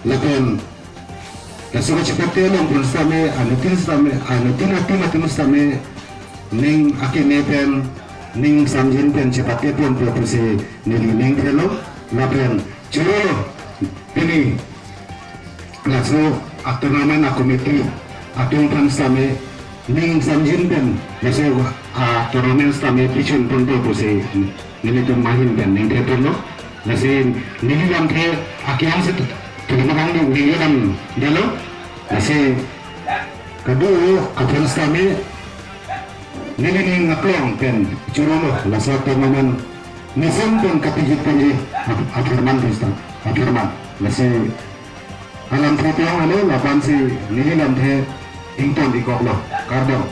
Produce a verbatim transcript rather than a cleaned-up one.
Lapen laso kachepate along pun sitame, anuttin sitame, anuttin atum atum sitame ning akeme pen, ning samjin pen chepate ponpo pusi neli ning thelo. Lapen choro lo, pini laso a-tournament a-committee atum aphan sitame ning samjin pen laso a-tournament sitame pichun ponpo pusi nelitum ahin pen ning the ponlo. Lasi neli lamthe akehang si tulimakang ning ning dam dalo. Lasi kado aphan sitame neli ning aklong pen choro lo, laso a-tournament mesen pen kapijit ponji ap-, apharman pista, apharman. Lasi alamthe pi-ong alo, lapen si neli lamthe ington ikok lo. Kardom.